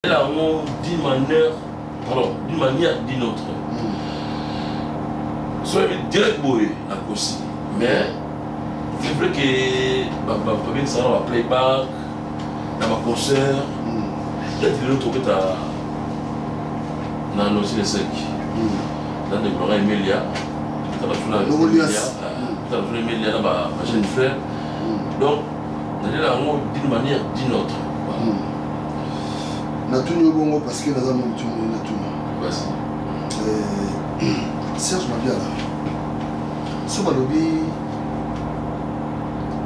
Yango d'une manière, pardon, d'une manière d'une autre. Soki direct boye nakosi, mais c'est vrai que babengisaka na baplayback na baconcert neti lelo tokobeta na Noisy le Sec na ndeko nanga Emilia, tobeta batuna Emilia na bajeune frère. Donc nalela yango d'une manière d'une autre. Natuni yo bongo parce que naza motu moye natuna. Serge Mabiala, so balobi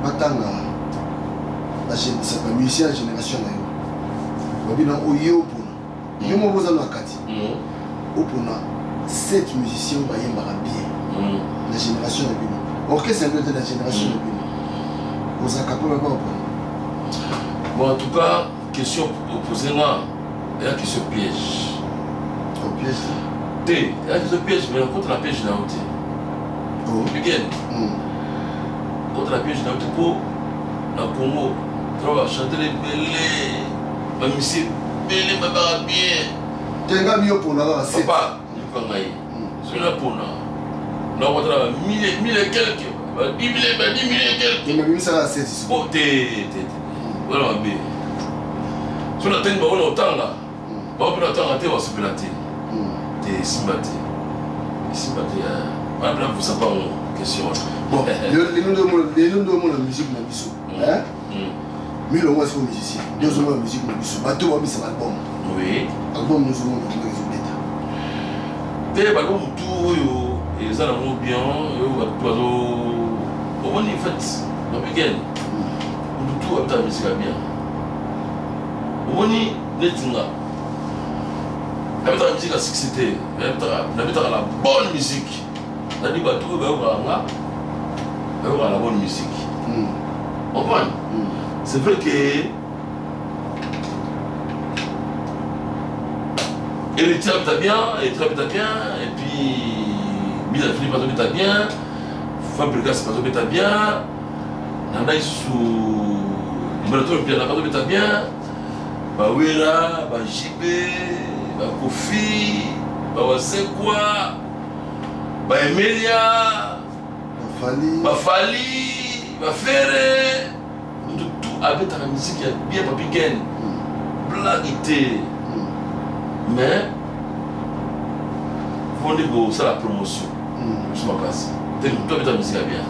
batanga bamusicien ya génération na yo, babi na oye opona yo moko oza na kati, opona 7 musiciens bayembaka bien na génération na bino, orchestre na bino te, na génération na bino, oza capable ba opona? Bon, en tout cas, question opposé nga eya question piège. Oh, piège te, eya question piège, mais nakota na piège na yo te. Weekend kota na piège na yo te, mpo na Congo tro bachanteur ebele, bamisie ebele babaka bien. Te, nga mi opona kaka sept. Papa, yoka ngai, soki napona nakota na bamille mille et quelque, ba 10 000, ba 10 000 et quelque. Mebimisaka sept. Po te, te, te, wana mabe. So natangi bango na kotanga bango mpe natanga te, basepela te, te, esimba te, esimba te. Wana mpe napusa bango question wana. Bon, lelo nde omona musique na biso milongo asiko musicien nde ozomona musique na biso, bato babisa baalbum. Album nyonso omona ndenge ezobeta. Te, baalbum tu oyo eza nango bien, oyo bato bazo omoni, en fait, na weekend mutu tu abetaka musique ya bien. Omoni neti nga nabetaka musique ya succès te, nabetaka la bonne musique, c'est-à-dire bato oyo bayokaka nga bayokaka la bonne musique, comprendre? C'est vrai que Héritier abeta bien, Héritier abeta bien, et puis Bila Philippe azobeta bien, Fabrigas azobeta bien, nanda lisusu Liberator Mpiana bazobeta bien, bawera, bajibe, bakofi, bawasekwa, baemelia, bafali, bafere, mutu tu abetaka musique ya bien. Papi Gen, blague te, mais faut nde kosala promotion biso makasi te, mutu abetaka musique ya bien.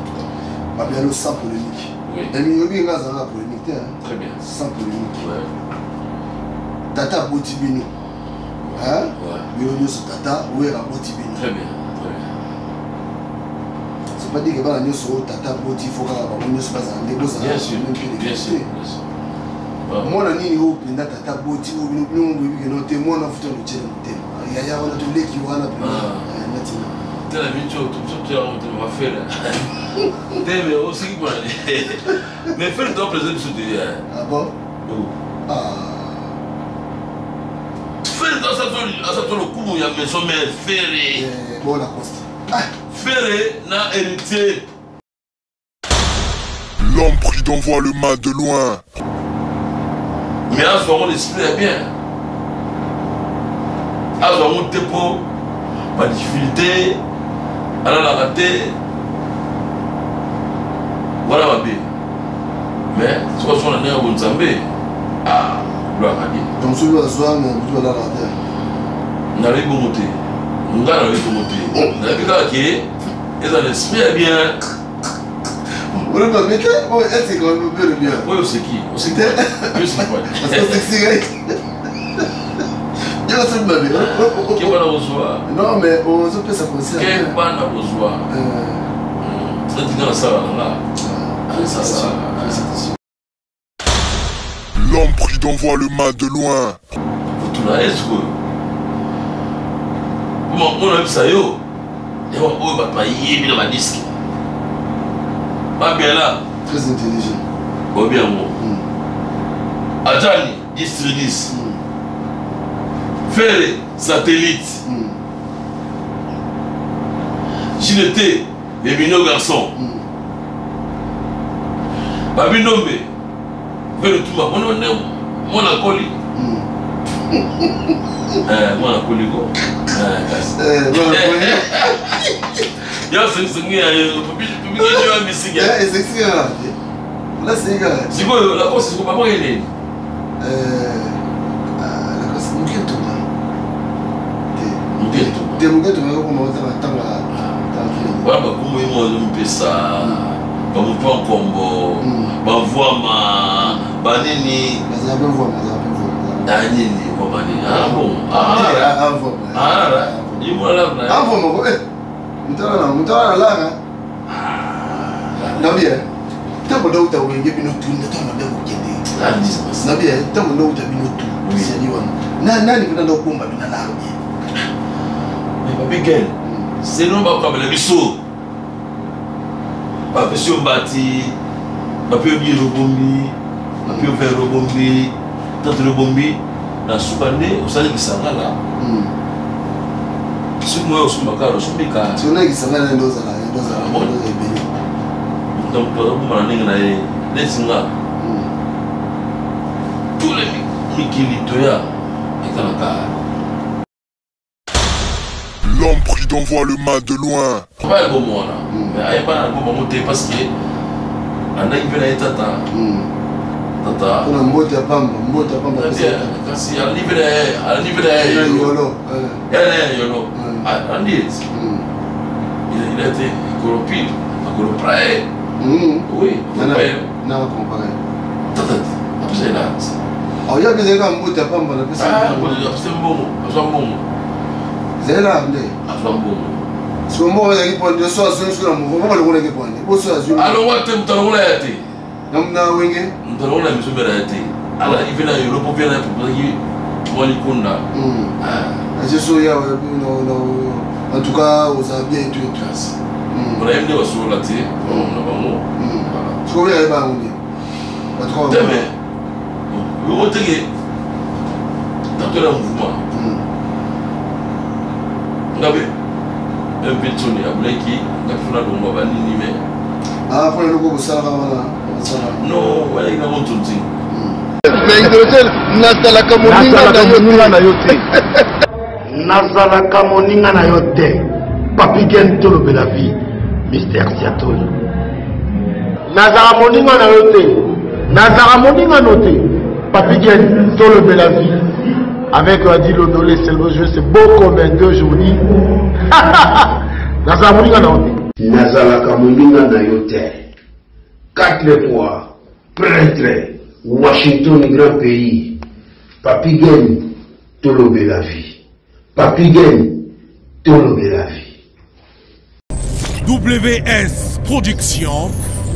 Mabialo, sans polémique. Emi oyebi nga azala na polémique te. Très bien. Sans polémique. Tata aboti bino, bino nyonso, tata Wera aboti bino. Très bien, très bien. C'est pas dire que bana nyonso oyo tata aboti, faut kaka bango nyonso bazala nde bozala. Bien sûr, bien sûr, bien sûr. Mwana nini oyo mpenza tata aboti oyo bino bino boyebi keno te, mwana futa lotiela motema, yaya wana, toleki wana mpenza natina? Tala minso toyango motema bafela te, mais osiki mpona mais fele to président biso te. Ah bon? Ah. Fere asa to lokumu ya maison mère, Fere. Bon, Lacoste. Fere na Héritier. L'homme prudent voit le mal de loin. Mais azwa yango l'esprit ya bien, azwa yango te mpo badifficulté alalaka te, wana mabe. Mais soki azwa na ndenge ya bonzambe, gloire à Dieu. Donc soki azwa na butu, balalaka te? Nalobi bongo te, nga nalobi bongo te, nayebi kaka ke eza l'esprit ya bien. Olobi mabe te, oyo esika olobi bien. Oyo oseki, oseki, oseki. Parce que oseki ngai yo oseki mabe. Keba na kozwa. Non, mais ozopesa conseil. Keba na kozwa neti nga nasala na nga. Félicitations. L'homme prudent voit le mal de loin. Kotuna ye sikoyo mona oyebisa yo yango oyo bato bayebi na badisque babela. Très intelligent. Oyebi yango, Ajani 10 sur 10, Fere satellite, JDT les mignon garçon, Babi Ndombe, Vele Tumba, mwana akoli. Mwana koliko kasi yo songisongi ya yo misiki sikoyo Lacoste, sikoyo babwaki nini? Lacoste moke ntonga. Moke ntonga. Te, moke ntonga ekokoma otanga tanga. Wana bakombo ye moko azomipesa, bamoto ya nkombo, bavwama, banini. Bazala mpe mvwama, azala mpe mvwama. Nini, vwama nini? Ah bon, ye mwana na Amvwama ko mutala na lara nabi ntango ndauta wenge bino tu, ntango nda kokende nabi, ntango ndauta bino tu zali wana, nani mpena ndakobomba bino lara bien? Babigel selon bakabela biso, bapesi yo mbati, bape yo bière obombi, bape yo verre obombi, tatele obombi, na suka nde osali kisangala. Soki moyo osombaka, osombika. Kisangala nde ozala ebele. Donc azobomba na ndenge na ye, neti nga, tous les mikili toya ekanaka. L'homme prudent voit le mal de loin. Ba album wana, mais ayeba na album yango te, parce que andaki mpe na ye tata tata. Mpona mbote ya pamba, mbote ya pamba. Kasi alandi mpe na ye, alandi mpe na ye. Yolo. Ya na ye yolo, alandi eti il a été corrompu, akoropra ye. Oui. Na comparer. Tata apesa ye na Oya mpe ezalika mbote ya pamba napesa. Apesa mbongo, azwa mbongo. Ezali na nde. Azwa mbongo. Siko mbongo ezalaki po so azongi soki na mouvement balongolaki po nde boso azwi. Alongwa te, moto alongola ya te. Na wenge. Moto alongola miso mbela ya te, alaki mpe na yolo mpo mpe na proposaki mwa likonda. Aje so ya, en tout cas ozala bien et tout et tout. Kasi mpona ye nde basolola te na bango. Siko oyo ayeba yango nde. Te, mais yoko teke tato na mouvement nga mpe mpe tsoni abulaki nga mpe fona longwa banini, mais Ah, mpona eloko bosalaka wana bosala. Non, walaki nango ntonzi. Na hydrogène, nazalaka moninga na yo te. Nazalaka moninga na yo te. Papi Gen, tolobela vie, Mister Siatoli. Nazalaka moninga na yo te, nazalaka moninga no te. Papi Gen, tolobela vie avec Adi Londolé Selvo jeu, c'est beau comme un deux journées. Nazalaka moninga na yo te. Nazalaka moninga na yo te. Quatre fois prêtre, Washington, grand pays. Papi Gen, tolobela vie. Papi Gen, tolobela vie. WS Production,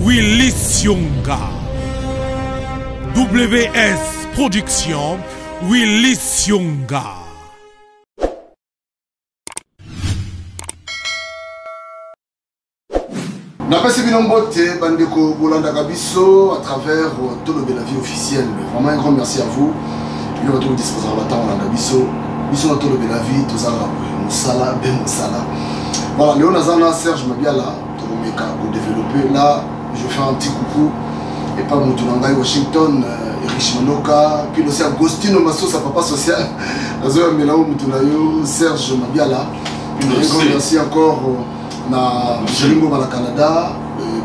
Willis Yonga. WS Production, Willis Yonga. Napesi bino mbote, bandeko bolandaka biso à travers Tolobela vie officielle. Vraiment, un grand merci à vous, bino bato bodisposaka batango olanda biso. Biso na Tolobela vie tozalaka boye, mosala be mosala. Voilà, lelo naza na Serge Mabiala, tokomeka kodévelopper. Là, je fais un petit coucou epa motu na ngai Washington, Erich Manoka, puis aussi Agostino Masosa, papa social. Nazoyambela o motu na yo Serge Mabiala. Un grand merci encore na Jolingo na Canada,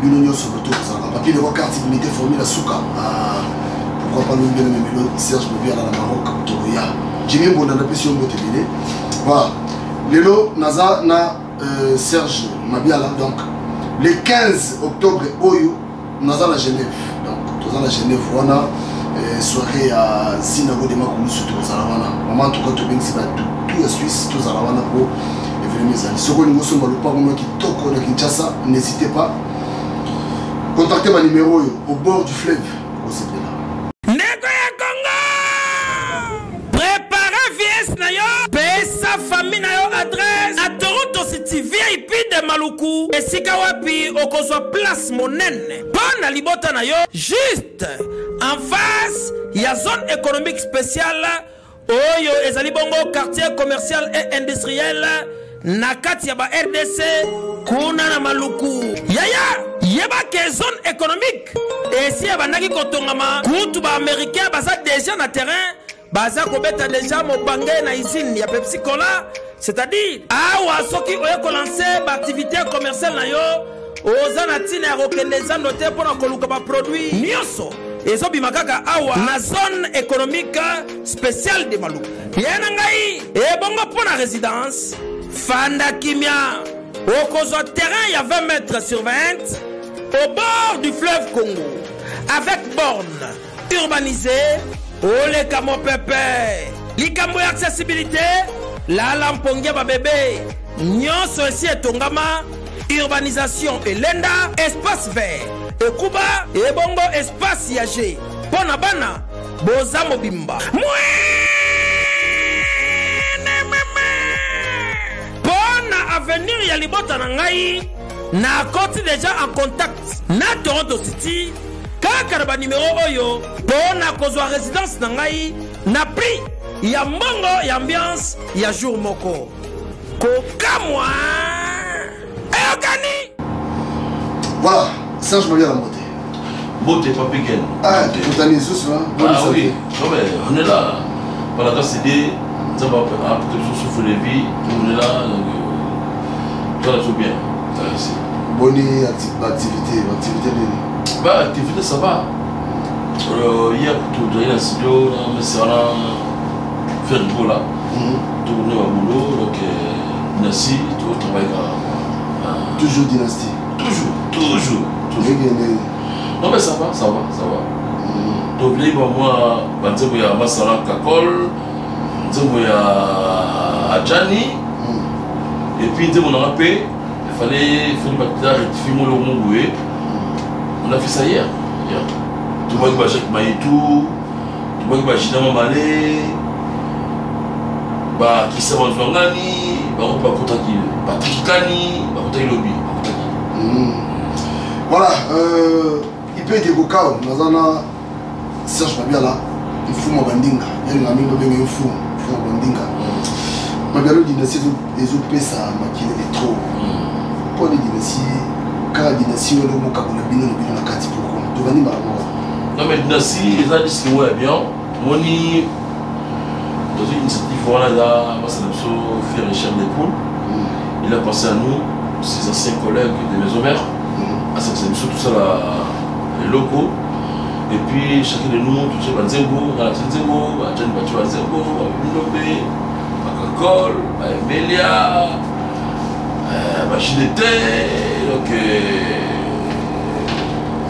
bino nyonso bato kozalaka papier lewa carte d'unité formule suka. Pourquoi pas lobi na memelo Serge Mabiala na Maroc, tokoya. Jimmy Mbonda, napesi yo mbote ebele. Voilà, lelo naza na Serge Mabiala. Donc le 15 octobre oyo naza na Genève, donc toza na Genève wana, soirée ya Zinago de Makulusu, tokozala wana. Mama, en tout cas tobengisi bato tout ya Suisse, tozala wana po événement ezali. Soki olingi osomba lopango no kitoko na Kinshasa, n'hésitez pas, contactez banuméro oyo au bord du fleuve, okosepela. Ndeko ya Kongo, prépare VS na yo, pesa famille na yo adresse na Toronto City VIP de Maluku, esika wapi okozwa place monene mpo na libota na yo, juste en face ya zone économique spéciale oyo ezali bongo quartier commercial et industriel na kati ya ba RDC kuna na Maluku. Yaya, yeba ke zone économique esi ebandaki kotongama, kutu baaméricain baza déjà na terrain. Baza kobeta deja mobange na usine ya Pepsi Cola, c'est-à-dire awa soki oye kolanse baactivité commerciale na yo, oza na ntina ya kokende zando te mpo na koluka baproduit nyonso ezobima kaka awa na zone économique spéciale de Maluku. Ye na ngai ebongo mpo na résidence, fanda kimia, okozwa terrain ya 20 mètres sur 20 au bord du fleuve Congo avec borne urbanisé, oleka mopepe. Likambo ya accessibilité, lala mpongi ya babebe nyonso esi etongama, urbanisation elenda, espace vert ekuba, ebongo espace ya g mpo na bana boza mobimba. Mpo na avenir ya libota na ngai, nakoti deja en contact na Toronto City kaka na banimero oyo mpo na kozwa résidence na ngai na prix ya mbongo ya ambiance ya jour moko. Kokamwa eyokani. Voilà, Serge Mabiala, mbote. Mbote, Papi Gen. Ah, tokutani lisusu. Ah oui, non mais on est là. Par la grâce de Dieu, Nzambe a peut-être souffle de vie, on est là, donc voilà, tout bien. Merci. Boni activité, activité nini? Bah, activité, ça va. Hier, tout dans le studio, mais c'est là, faire du boulot là. Tout le boulot, donc dynastie, tout travail là. Toujours dynastie. Toujours, toujours, toujours. Non mais ça va, ça va, ça va. Donc là, moi, nzembo ya Masala Kakol, nzembo ya Adjani, et puis nzembo na mpe, il fallait battre rectifier mon logo boué. On a fait ça hier. Hier. Tout le monde va Jacques Maïtou, tout le monde va Gina Mamalé, ba Kissa Banzouangani, ba bakotaki Patrick Kani, bakotaki lobi, bakotaki. Voilà, Ipeke Kokao, nazana Serge Mabiala, mfumu wa bandinga, yani na mingi babenga ye mfumu, mfumu wa bandinga. Mabiala, dynastie ezopesa makelele trop. Mpo ni dynastie, kaka dynastie wana mokabola bino na bino na kati, pourquoi? Tobandi mbala moko. Non mais dynastie eza disque moko ya bien. Moni dans une initiative wana eza basala biso fier Richard Depoule. Il a pensé à nous, ses anciens collègues de Maison Mère, asakisa biso tosala eloko. Et puis chacun de nous totie banzembo, nga natie nzembo, bajani batie banzembo, babindombe, bakakol, baemelia, bachidete, donc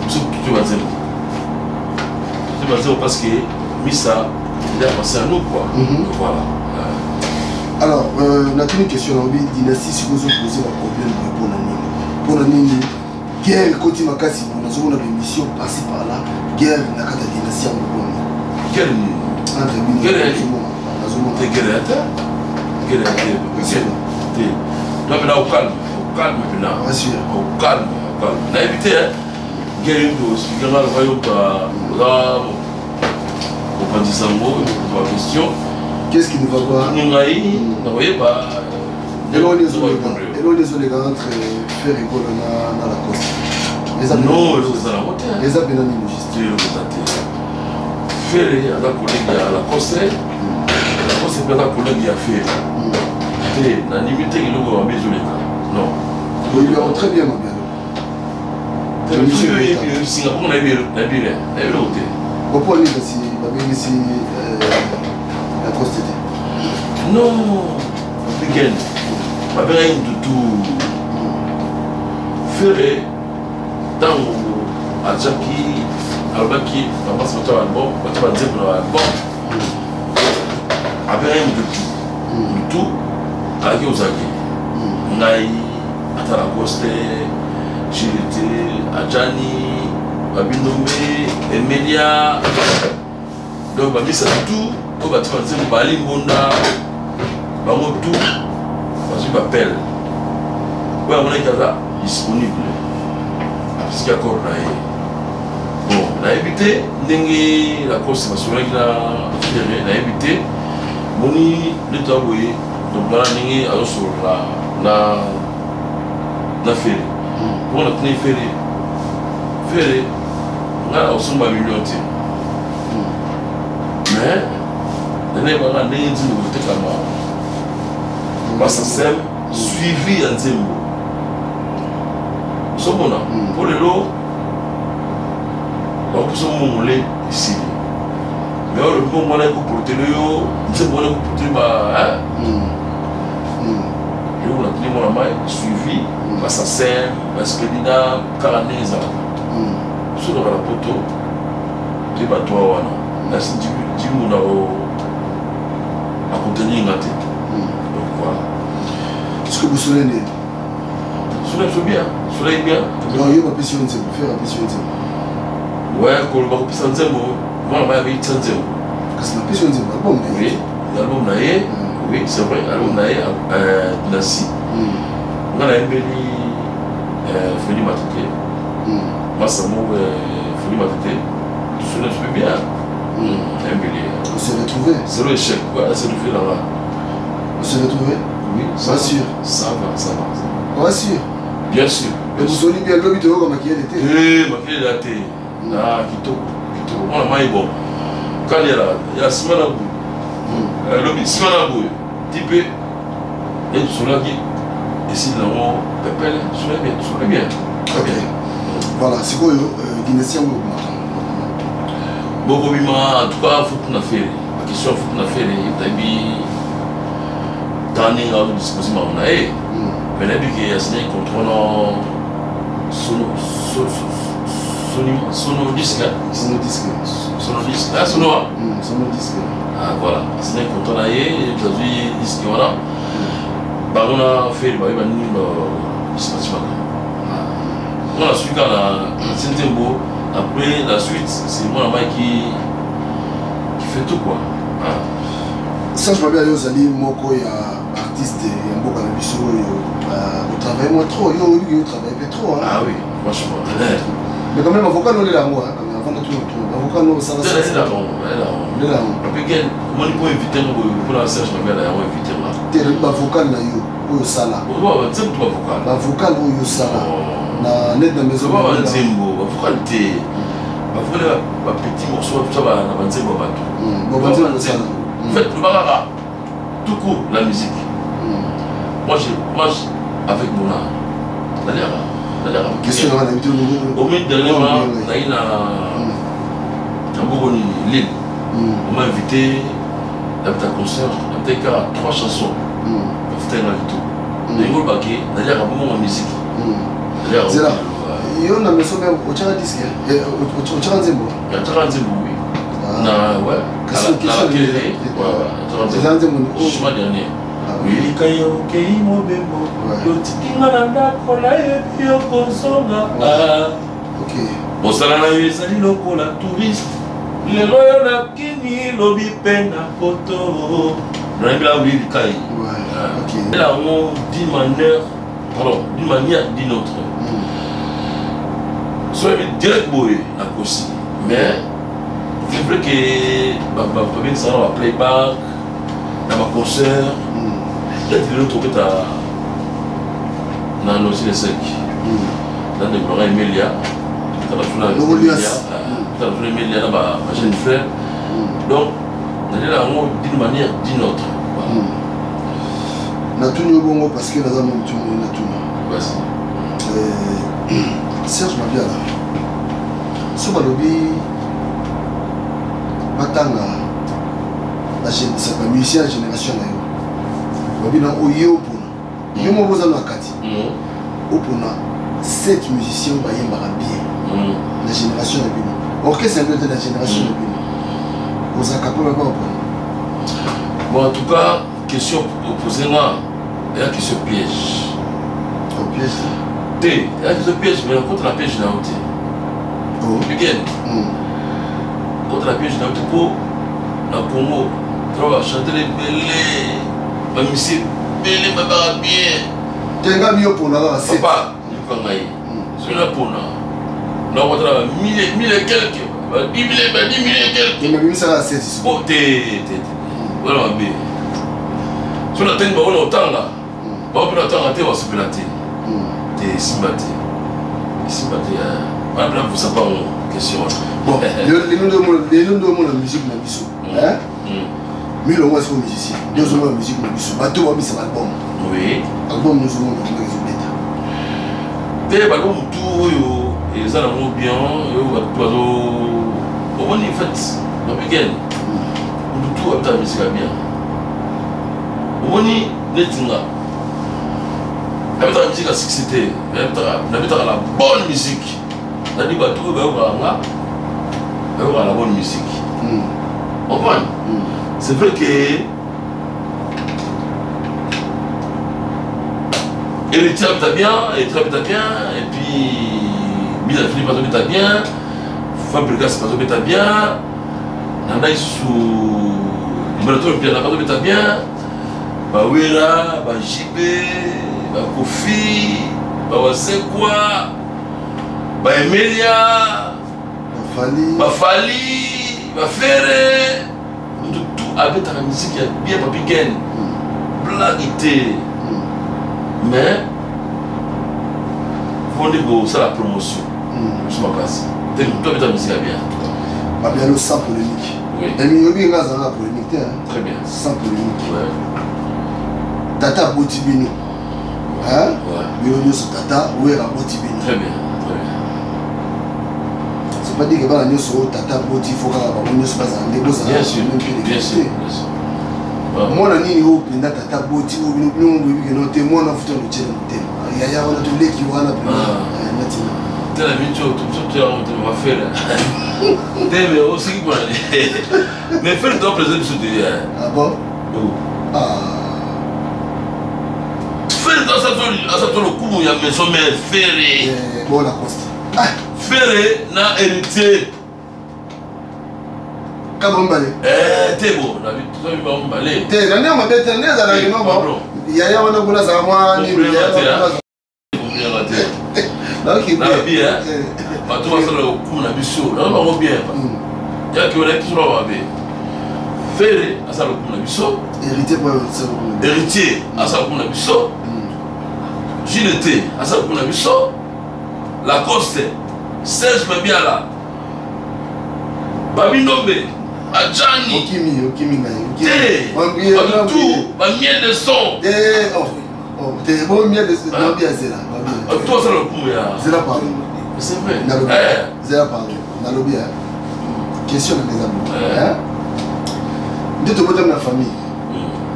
biso totie banzembo, totie banzembo parce que Missa, il a pensé à nous, quoi. Donc, voilà. Alors, natuni question na obi dynastie sikoyo ozopose baproblème boye mpona nini? Mpona nini guerre ekoti makasi boye? Nazomona baémission par-ci par-là, guerre na kati ya dynastie yango, mpona Guerre nini? Entre bino. Guerre ya nazomona nazomona. Te, guerre ya te, guerre ya te, guerre te. Donc maintenant au calme, au calme maintenant. Rassure. Au calme, au calme. Nayebi te, hein. Guerre yo expliquer nga loka yo oza mopanzi sango, ba question. Qu'est-ce qui ne va pas? Tuni ngai nakoyeba. Eloko nini ezoleka entre Ferre Gola na Lacoste? Eza Non, eloko eza nango te. Eza mpena nini juste? Te, eloko eza te. Ferre aza collègue ya Lacoste, Lacoste mpe aza collègue ya Ferre te. Nandimi te eloko mabe ezoleka, non. Oyebi yango très bien, Mabialo. Singa bongo nayebi, nayebi nayebi eloko te. Opo nini kasi babengisi Lacoste te? Non, weekend babengaki mututu. Ferre ntango atiaki, alobaki bapasi batia baalbum, batia banzembo na baalbum, abengaki mututu. Mutu alaki ozalaki ngai ata Lacoste, Gilete, Ajani, Babindombe, Emelia, donc bamisa tu oyo batia banzembo, bali mbonda, bango tu bazwi bapele. Oyo amonaki aza disponible, apesiki accord na ye. Bon, nayebi te ndenge Lacoste basololaki na Ferre, nayebi te. Moni nde toya boye, donc wana ndenge azosolola na Ferre, mpo na tuni Ferre: Ferre, ngai nakosomba million te, mais Nayebaka ndenge nzembo kotekama basasem suivi ya nzembo ozomona mpo lelo bakopesa mbongo le esili mais oyo mbongo wana ekoportele yo nzembo wana ekoportele ba eloko natuni mwana mai suivi basasem baspedina kaka ndenge ezalaka soki na poto te bato wana nasi jimbu na akotenir nga te. Donc voilà. Ce que bosole nde soleil biso bien, soleil bien. Donc yo bapesi yo nzembo, Ferre apesi yo nzembo? Ouais, koloba kopesa nzembo, mwana mai abetisa nzembo. Kasi napesi yo nzembo, album na ye. Oui, album na ye, oui, c'est vrai, album na ye, Dynastie. Nga nayembeli Feli Matete, masa moko Feli Matete, soleil biso bien. Nayembeli. On s'est retrouvé. C'est le échec, ouais, c'est le fait là-bas. On s'est retrouvé? Oui, ça va. Sûr. Ça va, ça va. Ouais, sûr. Bien sûr. Et vous solide bien lobi toyoka makiyele te. Eh, makiyele te. Ah, kitoko, kitoko. Mwana mai bon. Kaliela, ya sima na boye. Lobi sima na boye. Tipe et solaki esili nango pepele, soleil bien, soleil bien. Ok. Voilà, sikoyo dynastie yango ekobimaka. Bokobima en tout cas futu na Ferre. Ba question futu na Ferre, tayebi temps ndenge azodispose makambo na ye. Mais nayebi ke asignaki contrat na sono sono disque. Sono disque. Sono disque. Ah, sono. Sono disque. Ah, voilà. Asignaki contrat na ye, tazwi disque wana. Bango na Ferre bayeba nini dispatch makambo. Moi, la suite, la nzembo, après la suite, c'est moi là qui fait tout quoi. Hein? Serge Mabiala, yo ozali moko ya artiste ya mboka na biso oyo otravaille moi trop, yo oyebi yo travaille mpe trop. Ah oui, franchement. Mais quand même avocat nolela yango avant de tout avocat no osala lela yango. Apeke omoni mpo invité ngo boye mpona Serge Mabiala yango invité nga. Te, bavocal na yo oyo osala. Nzembo to bavocal? Bavocal oyo osala na net na maison. Banzembo bavocal te, bavocal bapetit morceau tout ça na banzembo ya bato. Banzembo osala. En fait, le kaka tout court la musique. Moi je mange avec mon art. Naliaka, naliaka. Question na wana bito. Omi dernièrement nayi na mboko nini, Lille. On m'a invité nabeta concert, nabetaki kaka trois chansons. Bafutaki nga kitoko. Ndenge olobaki naliaka bongo musique. Zela, yo na maison mère otyaka disque, otyaka nzembo? Otyaka nzembo, oui. Na ouais. Eza nzembo chemin dernier. Wilika yo okei mobembo, yotiki nga na ndako, nayebi yo kozonga. Mosala na yo ezali lokola touriste, lelo yo nakini, lobi mpe na poto. Nayebela wilika ye yango d'une manière, pardon, d'une manière d'une autre. Soki direct boye nakosi, mais c'est vrai que babengisaka na baplayback na baconcert. Date lelo tokobeta na Noisy le Sec na ndeko nanga Emilia, tala Emilia na bajeune frère. Donc nalela yango d'une manière d'une autre. Natuni yo bongo parce que naza motu natuna. Serge Mabiala, so balobi batanga bamusicien ya génération na yo, babi na oyo opona yo moko oza na kati, opona 7 musiciens bayembaka bien na génération na bino, orchestre na bino te, na génération na bino, oza capable pa opona? Bon, en tout cas, question opposé nga eya question piège. Piège te, eya question piège, mais nakota na piège na yo te. Again, kota na piège na yo te, mpo na Congo tro bachanteur ebele, bamusicien ebele babaka bien. Te, nga bi yo pona kaka sept. Papa, yoka ngai, soki napona nakota na bamille mille quelque, ba 10 000, ba 10 000 et quelque. Mebimisaka sept. Po te, te te, wana mabe. So natangi bango na kotanga bango mpe natanga te, basepela te te, esimba te, esimba te. Wana mpe napusa bango question wana. Bon, lelo nde omona musique na biso. Milongo asiko musicien nde ozomona musique na biso bato babisa baalbum. Oui. Album nyonso omona ndenge ezobeta. Te, baalbum tu oyo eza nango bien, oyo bato bazo omoni en fait na weekend mutu tu abetaka musique ya bien. Omoni neti nga nabetaka musique ya succès te, nabetaka la bonne musique, c'est-à-dire bato oyo bayokaka nga bayokaka la bonne musique. Comprendre? C'est vrai que Héritier abeta bien, Héritier abeta bien, et puis Misa Philippe azobeta bien, Fabrigas azobeta bien, Nana lisusu Liberator Mpiana azobeta bien, Bawera, Bajibe, Bakofi, Bawasekwa, Baemelia, Bafali, Bafere, mutu tu abetaka musique ya bien, Papi Gen, blague te. Mais faut nde kosala promotion biso makasi te, mutu abetaka musique ya bien. Mabialo, sans polémique. Oui. Emi oyebi nga azala na polémique te, hein? Très bien. Sans polémique. Ouais. Tata aboti bino, hein? Ouais. Bino nyonso tata Wera aboti bino. Très bien, très bien. C'est pas dire que bana nyonso oyo tata aboti, faut kaka bango nyonso bazala nde bozala Bien sûr. même pied Bien sûr. d'égalité. Bien sûr. Ouais. Mwana nini oyo mpenza tata aboti oyo bino bino boyebi keno te, mwana futa lotiela motema, yaya wana toleki wana mpenza? Ah. Eh, natina. Te, na miniti oyo biso toyaka motema bafere te, mais osiki mpona mais Ferre to président biso te. Ah bon? Oh. Ah. Ferre to asa to lokumu ya maison mère, Ferre. Eh, bon, Lacoste, ah. Ferre na Héritier. Kaka mibale? Eh, te, bo tozabi bango mibale. Te, na ndenge mabe te, nde ezalaki no Pardon. yaya wana kuna azala mwa nini, yaya Comprendre te, wana kuna. Comprendre te. Nayoki Na bien. bien. Bato basala lokumu na biso, nazo bango bien. Yaki wana biso na mabe, Ferre asala lokumu na biso. Héritier po asala lokumu na biso. Héritier asala lokumu na biso, Gilles te asala lokumu na biso, Lacoste, Serge Mabiala, Babindombe, Ajani. Okimi, okimi ngai, okimi. Te. Wambie, Bato wambie. tout bamiel de son. Te, oh, oh, te bo miel de nabi ya zela. Bato tout asala lokumu ya Zela, pardon. C'est vrai. Nalobi. Eh. Zela, pardon, nalobi ya question na eza bo. Eh. Hein? Nde tobotami na famille,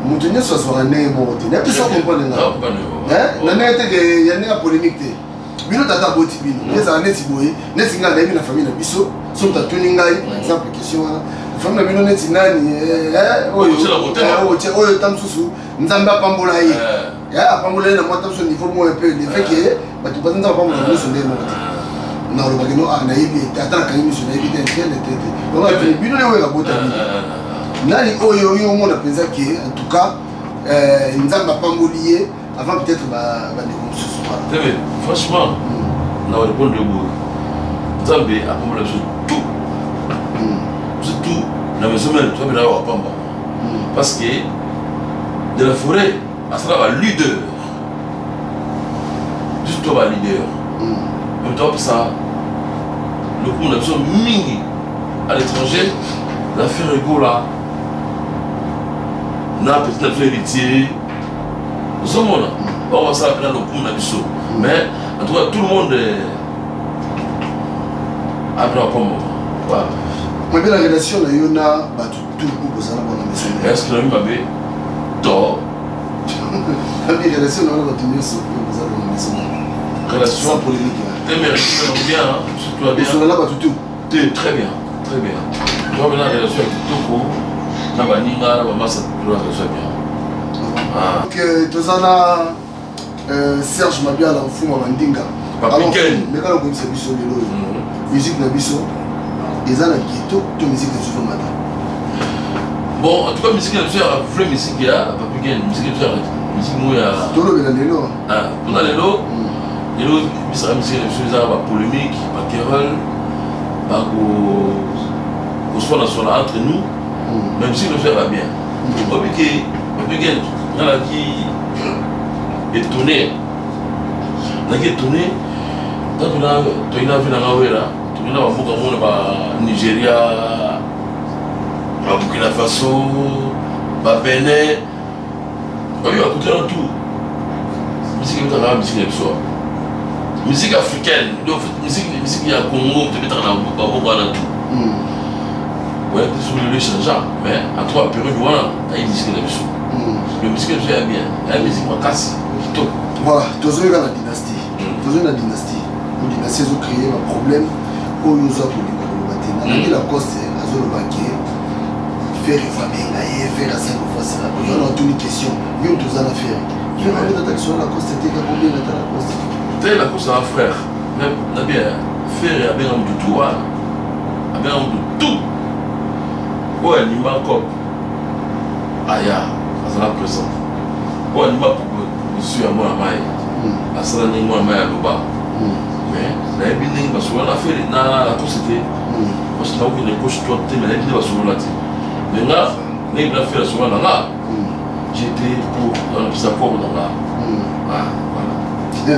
moto nyonso azwaka ndenge moko te, nayebi so comprendre nga. Ah, comprendre. Hein? Na ndenge te ke ya ndenge ya polémique te, bino tata aboti bino, ezala neti boye, neti ngai nayebi na famille na biso, so moto atuni ngai par exemple question wana, famille na bino neti nani, eh, eh, oyo Oyo otiela motema. eh, oyo oyo ta mosusu Nzambe apambola ye. Eh. Eh, apambola ye na mwa ta mosusu niveau moko un peu élevé ke bato baza, Nzambe apambola nyonso ndenge moko te. Nalobaki no, ah, nayebi ete ata nakangi miso nayebi te ntele te te. Donc atuni bino nde oyo abota bino nani oyo oyo omona mpenza ke en tout cas Nzambe apamboli ye avant peut-être bandeko mosusu wana? Te, mais franchement na répondre boye, Nzambe apambola biso tout, biso tout na maison mère, toza na wapamba, parce que de la forêt asala ba leader, biso to ba leader, même toapesa lokumu na biso mingi à l'étranger, la Ferre Gola na petit na biso Héritier, ozomona bango basala mpena lokumu na biso. Mais en tout cas tout le monde apena bapambo. Mabe na relation na yo na bato tout oyo bozala bona maison mère? Est ce que nabi mabe to? Nabi relation na yo na bato nyonso oyo bozala bona maison mère. Relation? Sans polémique, hein. Te, mais relation bien, hein, surtout bien. Osola na bato tout? Te, très bien, très bien. Toa mpena relation ya kitoko na baninga na bamasa, toa relation ya bien. Ah. Donc toza na Serge Mabiala, mfumu ya bandinga. Papi Ken. Mekala koyebisa biso lelo oyo musique na biso eza na ghetto to musique na biso ezomata? Bon, en tout cas musique na biso ya vraie musique ya Papi Ken, musique na biso ya musique moko ya Tolobela lelo. Ah, mpona lelo, lelo bisaka musique na biso eza bapolémique, baquerelle, bako koswanaswana entre nous, mais musique na biso yaka bien. Oyebi ke Papi Ken, nga naki étonné, naki étonné ntango na toyina vi nanga Wera, toyina bamboka mona ba Nigeria, ba Burkina Faso, Ba Benin oyo bakutana tout, musique ebetaka, musique na biso, musique africaine. Donc musique ya Congo tobetaka na baboko wana tout. Ouais, biso lelo echangea, mais en tout cas période wana ayi musique na biso, le musique na biso ya bien, ya musique makasi, kitoko. Voilà, tozoyoka na Dynastie, tozoyi na Dynastie po Dynastie ezocréer baproblème oyo oza kolinga koloba te. Nalandi Lacoste azoloba ke Ferre fa abenga ye, Ferre cinq fois sera oyo na otuni question. Yo moto oza na Ferre, Ferre abeta ata lisolo Lacoste te, kaka obenga ata Lacoste. Te, Lacoste aza frère na bien. Ferre abenga motu tu wana, abenga motu tu oyo andima cop aya, azala présent. Oyo andima proposition ya mwana mai, asala ndenge mwana mai aloba. Mais nayebi ndenge basolola na Ferre na Lacoste te, parce que nakokende gauche droite te. Mais nayebi nde basolola te. Mais nga, ndenge na Ferre asolola na nga, j'étais pour napesa accord na nga. Voilà.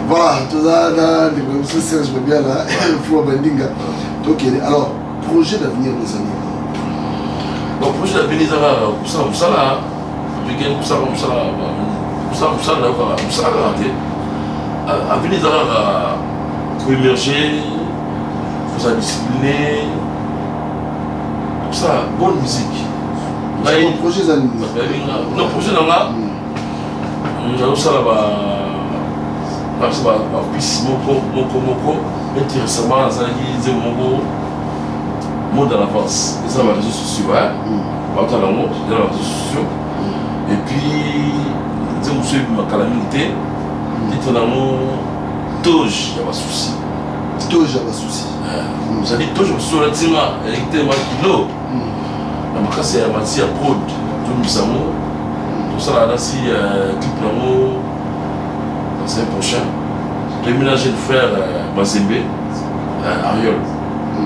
Voilà, toza na ndeko na biso Serge Mabiala Fua Bandinga. Tokende alors, projet d'avenir ozali? Bon, projet d'avenir eza kaka kosala mosala weekend, kosala mosala, kosala mosala na yo kaka, mosala kaka te. Avenir eza kaka koémerger, kozala discipliné, kosala bonne musique. Projet eza nini? Non, projet na nga, nazosala biso bapiste moko moko moko. Neti récemment nasalaki nzembo moko, Monde en avance, eza na baréseaux sociaux, baotala yango, eza na baréseaux sociaux. Et puis nzembo mosusu ebima kala mingi te, titre nango Toge ya basusi. Toge ya basusi. Ozali toge ya basusi olatinga eleki te ma kilo na makasi ya mati ya prod. Tobimisa yango, tosala nasi clip nango la semaine prochaine. Toyebi na jeune frère Mazembe Ariol,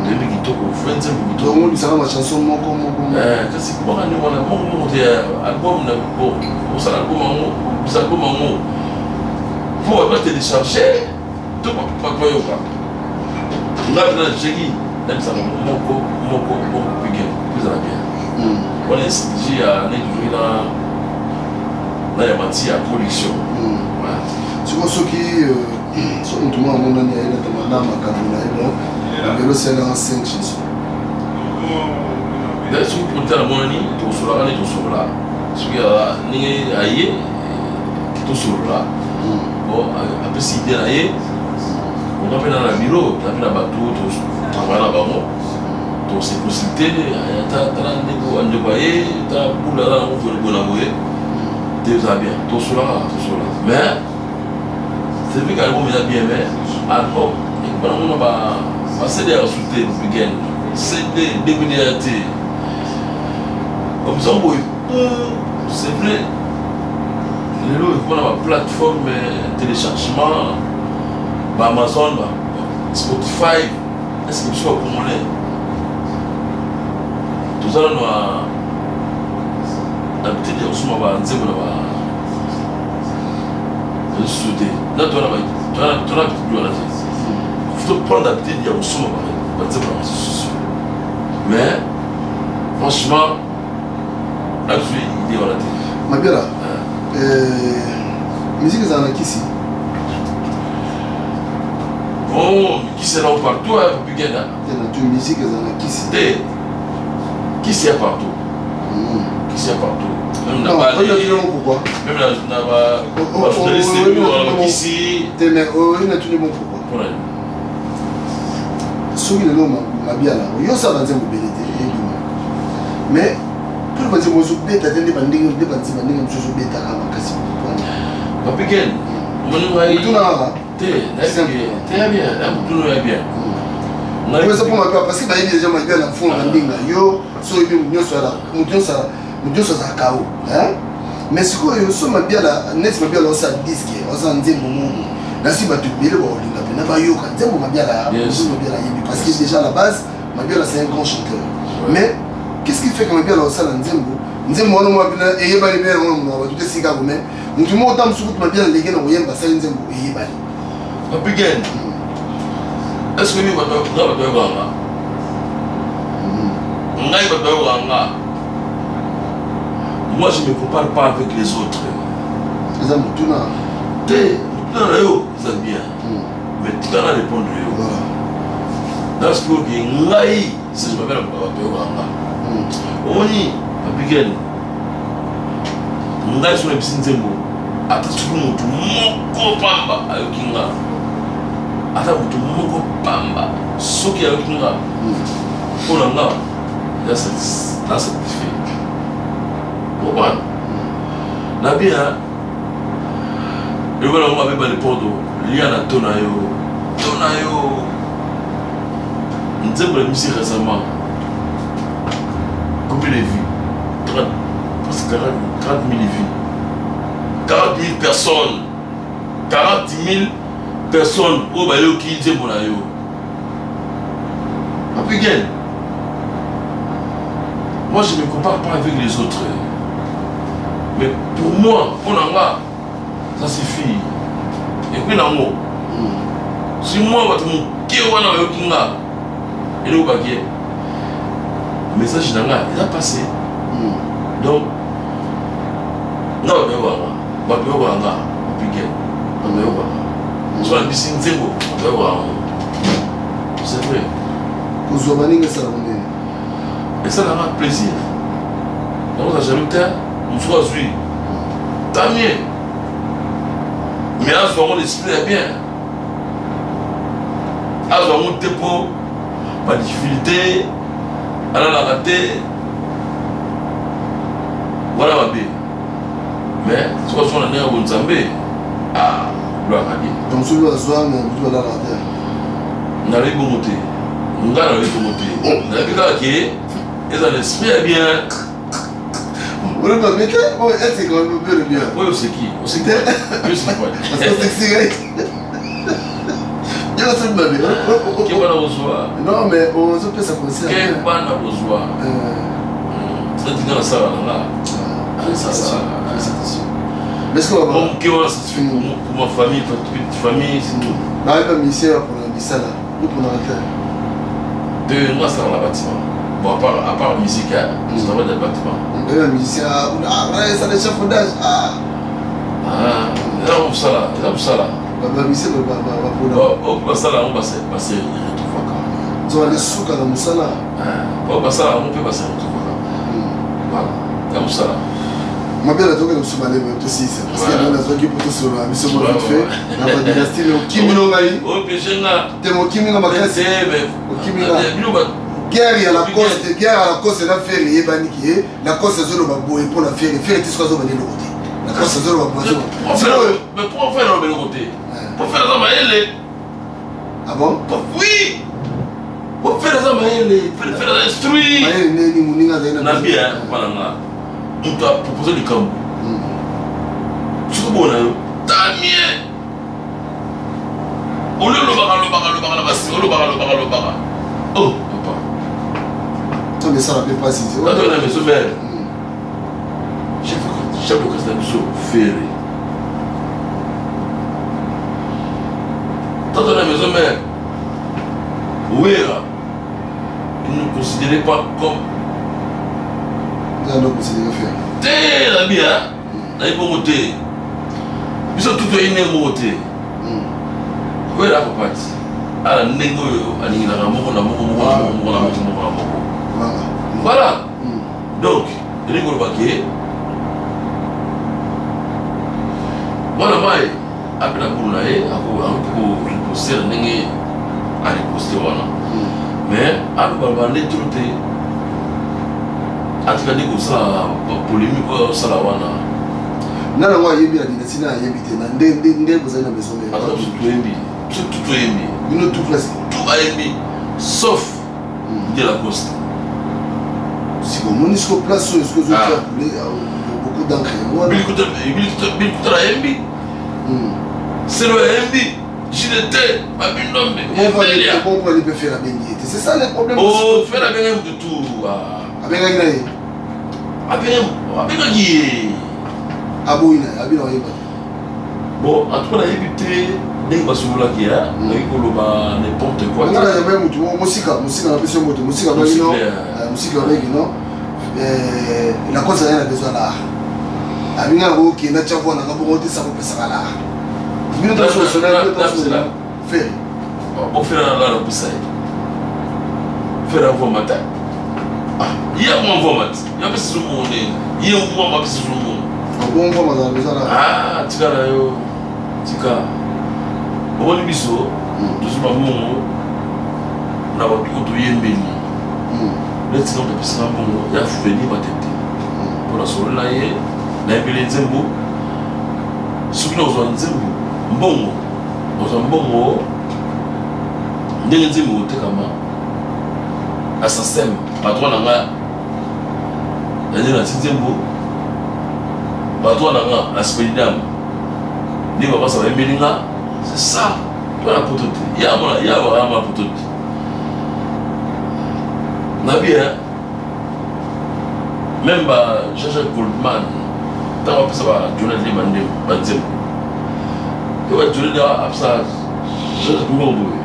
toyebi kitoko, frère, nzembo kitoko. Omonisaka bachanson moko moko? Kasi kubaka nde wana moko moko te. Album na bon, osala album yango, bisa album yango mpo bato batélécharge to bato bayoka. Nga mpe na jeki nabisaka moko moko moko pige po ezala bien. Wana stratégie ya nde tozwi na ya mati ya production. Sikoyo soki so motu moko amonani ayelata na makambo na ye, bon, lelo osalelanga 5 chanson. Soki producteur amonani, tokosolaka nde tosolola. Soki ndenge aye, tosolola, bon, apesi idée na ye. Onga mpe na bureau na mpe na bato totravaille na bango, tose consulte. Tala ndeko, ndeko aye, ta bula aza nango boye na boye te, eza bien, tosolaka, tosola. Mais c'est vrai qu'album eza bien, mais album ekobana mona ba CD ya reçu te, weekend CD, DVD ya te, comme ça boye. C'est vrai, lelo ekobana baplateforme téléchargement, baAmazon, Spotify. Est ce que biso bacongolais toza nano na habitude ya kosomba banzembo na ba réseaux te? Na tona habitude wana te. Faut prendre habitude ya kosomba banzembo na réseaux sociaux. Mais franchement, nazwi idée wana te. Mabiala, musique ezala na kisi? Bon, kisi eza partout, bigenda. Te, na tu musique ezala na kisi? Te, kisi ya partout, kisi ya partout, même na bale, pourquoi? Même na bajournaliste bakisi. Te, mais oyo natuni, bon, pourquoi? Mpona Soki lelo Mabiala, yo osala banzembo ebele te, ebima, mais mpona banzembo ozobeta te nde bandenge nde banzembo ndenge mosusu ozobetaka makasi. Papiken, omoni ngai? Tuna kaka. Te, te, ya bien, ya motuna ya bien. Eza mpo mabe, parce que bayebi deja Mabiala mfuna na ndinga yo. So oyebi motu nyonso, motu nyonso azalaka o. Mais sikoyo so Mabiala, neti Mabiala osala disque, osala nzembo moko, nasi bato ebele baolinga mpena bayoka nzembo Mabiala. Mabiala ayebi, parce que déjà à la base Mabiala, c'est un grand chanteur. Mais qu'est-ce qui fait que Mabiala osala nzembo, nzembo wana mwa mpena eyebani mpe yango na monoko bato te sika? Mais motu moko ta mosuku tu Mabiala ndenge na koyemba, asali nzembo eyebani. Papiken, est ce que mi bato nga bato bayokanga ngai, bato bayokanga? Moi, je ne me compare pas avec les autres. Eza motuna. Te, motuna na yo eza bien. Mais tika na répondre yo. Dans ce que ngai, c'est je m'appelle bato yokanga. Omoni, Papi ngai soki nabisi nzembo ata soki motu moko pamba ayoki nga ata motu moko pamba soki ayoki nga mpo na nga na satisfait comprendre na bien eloba nango mabe balepordo lia na to na yo to na yo nzembo na misi récemment combien de vues 30 presque 40 30 000 vues 40 000 personnes 40 000 personnes oyo bayoki nzembo na yo. Papi Gen, moi je ne me compare pas avec les autres. Mais pour moi, pour nga, ça suffit. Et puis nango, si moi bato moke wana bayoki nga, eloko bakie, message na nga eza passé. Donc, nga bato bayokaka bato bayokaka nga, Papi Gen, bato bayokaka nga. Soki nabisi nzembo, bato bayokaka yango. C'est vrai. Kozwa baninga esalaka ndenge? Esalaka plaisir. Nakoza jaloux te, mosusu azwi. Tant mieux. Mais azwa yango l'esprit ya bien. Azwa yango te mpo ba difficulté alalaka te wana mabe. Mais soki azwa na ndenge ya bonzambe, ah, gloire à Dieu. Donc soki azwa mais motu alalaka te. Nalobi bongo te. Nga nalobi bongo te. Nayebi kaka ke eza l'esprit ya bien. Olobi mabe te, oyo est-ce que olobi le bien? Oyo oseki, oseki. Yo oseki kwa. Parce que oseki ngai. Yo oseki mabe. Keba na kozwa. Non mais ozopesa conseil. Keba na kozwa. Neti nga nasala na nga. Ça, ça, félicitations. Mais est-ce que bon, que voilà, ça se fait pour ma famille, pour petite famille, c'est tout. Bah, pas musicien pour la misala, ou pour la terre. De moi, ça dans le bâtiment. Bon, à part la musique, hein, je travaille dans le bâtiment. Mais un musicien, ah, ouais, ça l'échafaudage, ah. Ah, là, on ça là, là, on ça là. Bah, bah, musicien, bah, bah, bah, bah, bah, oh, bah, ça là, on va se, va se retrouver quand. Tu vas aller souka dans Moussala. Ah, bah, bah, ça là, on peut passer retrouver. Voilà, là, on ça là. Mabela tokende mosusu maleme tosisa parce que yango nazwaki mpo tosolola biso moko vite fait na badynastie me okimi no ngai te mokimi nga makasi okimi nga guerre ya Lacoste, guerre ya Lacoste na Ferre eyebani ki ye Lacoste azoloba boye mpo na Ferre, Ferre ti soki azoloba nde eloko te, Lacoste azoloba boye azoloba. Mais pourquoi Ferre aloba eloko te? Po Ferre aza mayele. Ah bon? Oui. Po Ferre aza mayele, Ferre aza instruit. Mayele nini moninga azali na na bien papa na nga. Moto a propose likambo. Soki bona yo, tant mieux. Ole olobaka lobaka lobaka na basi, olobaka lobaka lobaka. Oh papa. To mesala pe pasi. Bato na maison mère. Chef d'orchestre na biso Ferre. Tata na maison mère. Wera. Il ne nous considérait pas comme. Nzambe considérait Ferre. Te la bien. Na bongo te. Biso tout toyebi ndenge moko te. Wera papa ti. Ala ndenge oyo alingelaka moko na moko moko na moko moko na moko moko na moko. Voilà. Donc, elingi koloba ke mwana mai ape na bulu na ye akoki koriposte na ndenge ariposte wana. Mais alobaloba nde tro te, atika nde kosala polémique oyo asala wana. Nani yango ayebi na dynastie, nani ayebi te na nde nde nde bozali na maison mère? Ata biso toyembi, biso tout toyembi. Bino tout presque. Tout ayembi sauf de Lacoste. Si bomoni siko place oyo siko ozofaire couler beaucoup d'encre yango wana. Bilikuta ayembi. Selo ayembi. JDT, Babindombe. Bon, pour aller faire abengi te. C'est ça le problème. Oh, faire abengi mutu tout. Abengaki na ye. Abengaki ye. Aboyi na ye, abina oyeba te. Bon, en tout cas, nayebi te ndenge basololaki ya nayebi koloba n'importe quoi. Nga nayamba mutu moko mosika, mosika napesi yo moto, mosika abaki non, mosika abaki non. La cause azali na besoin l'art. Abinga nakokende atya voi nanga bongo te sa kopesaka la bino tososona Ferre. Bofela na nga napesa ye Ferre avwama te. Ye akoma mvwama te, ye apesi so mbongo ndenge ye mvwama apesi so mbongo. Bongo mvwama azala kozala. Ah, tika na yo, tika. Omoni biso tozwi bambongo na bato oyo toyembeli. Neti ntango topesaka mbongo ya Fredi Matete mpo na solo na ye, nayembeli nzembo. Soki nakozwa nzembo mbongo, nakozwa mbongo ndenge nzembo ekotekama na sasem patron na nga ya nde nati nzembo, patron na nga na spedidam nde bapasa bayembeli nga. C'est ça, to na poto te, ya mona ya bakama poto te na bien. Même ba Jean-Jacques Goldman, ntango apesa ba Johnny nde bandembo banzembo yo, ba Johnny nde apesa Jean-Jacques mbongo boye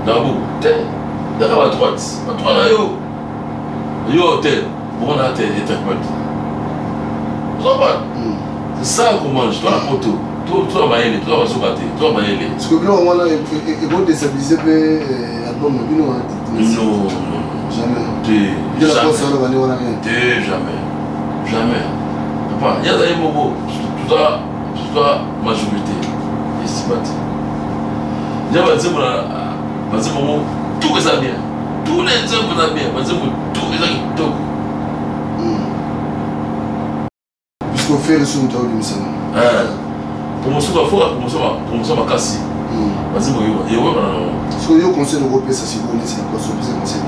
na maboko te, yaka ba droite, ba droite na yo, yo te bongo na te interprète. Ozomona, c'est ça qu'on mange. To na poto to na mayele, to na bazoba te, to na mayele. Parce que biloko wana ekodestabilise mpe album na bino? Non, non. Jamais. Te. Jamais. Te, jamais, jamais, papa. Yaza ye moko, toza toza majorité, esimba te. Ya banzembo na banzembo ngo tout eza bien, tous les nzembo eza bien, banzembo tout eza kitoko. Puisque Ferre so moto aobimisana. Promotion bafoka promotion makasi, banzembo eyoyokana nango. Soki yo conseil okopesa sikoyo neti na koso opesa conseil?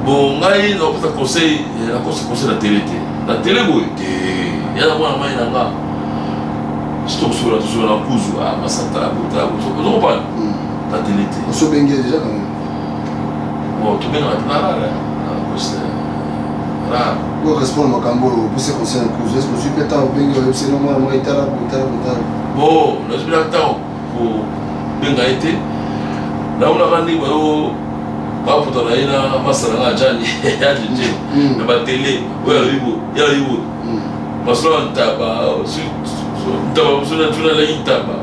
Bon, ngai nakopesa conseil, nakosa conseil na tele te, na tele boye te. Ya na mwana mai na nga, si tokosola, tosola na kuzu masata ozokopana na tele te. Osobengi déjà quand même? Bon, tobengaka te na rare, nakosa rare. Oyo makambo oyo opesa conseil na kuzu, est-ce ozwi mpe ntango obengi, oyebisi no mwana mwa etala botala botala? Bon, nazwi na ntango kobenga ye te. Namonaka ndenge bayo baputa na ye na masa na nga ajani ya jeje na batele oyo alobi bo, ye alobi bo, masolo ya ntaba, ntaba mosu na tuna alaki ntaba,